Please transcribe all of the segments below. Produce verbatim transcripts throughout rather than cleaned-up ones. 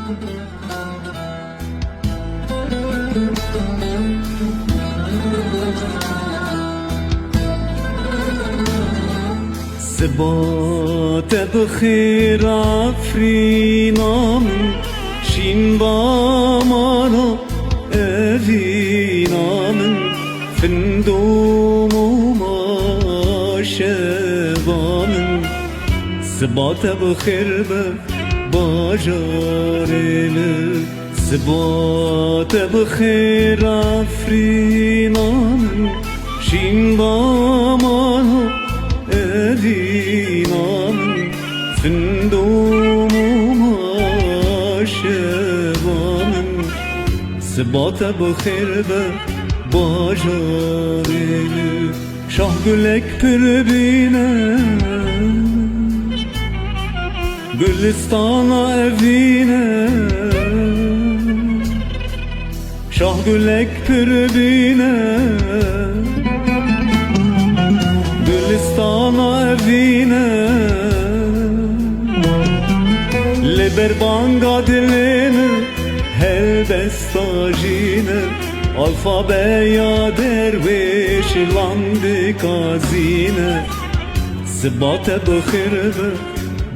Siba te bi xêr Efrîna min, şîn damana evîna min, findû mûma şeva min. Siba te bi xêr be bajarê min. Siba te bi xêr Efrîna min, şîn damana evîna min, findû mûma şeva min. Siba te bi xêr be bajarê min. Şah gulek pir bîne, gulistana evîne. Şah gulek pir bîne, gulistana evîne. Li ber banga dilê min helbesta jîne, alfabeya derwêş landika zîne. Siba te bi xêr be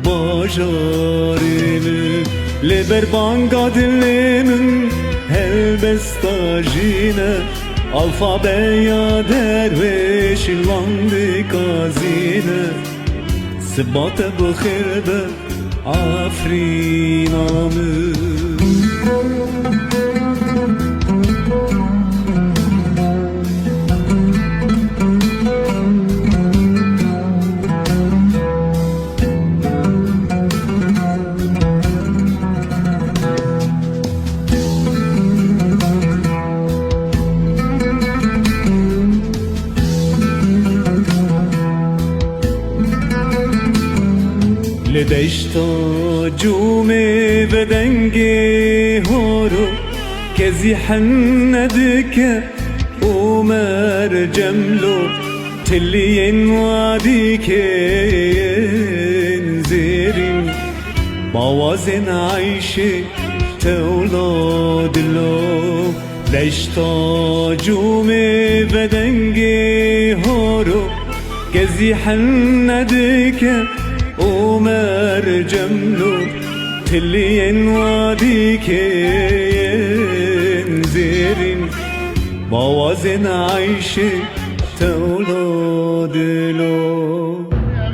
bajarê min. Li ber banga dilê min helbesta jîne, alfabeya derwêş landika zîne. Siba te bi xêr be Efrîna min. Li deşta Cûmê ve dengê horo kezî henne dike. Omer Cemlo tiliyên wadîkên zêrîn, bawazên Eyşê tewlo dilo. Deşta Cûmê ve dengê horo kezî henne dike. Omer Cemlo tiliyên wadîkên zêrîn, bawazên Eyşê tewlo dilo.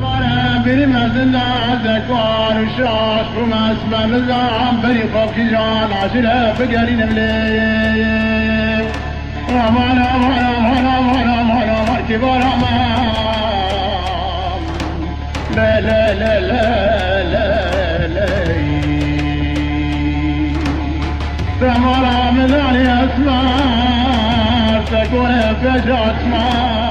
Mare biri mezin de zekwar şaş bu mesme nizam beri xokî can acile bigerînim lê. Aman, aman, aman, aman, aman, aman, kibar aman. Le, le, le, le, le, le. Te mala min anî esmer, te kore pêş esmer.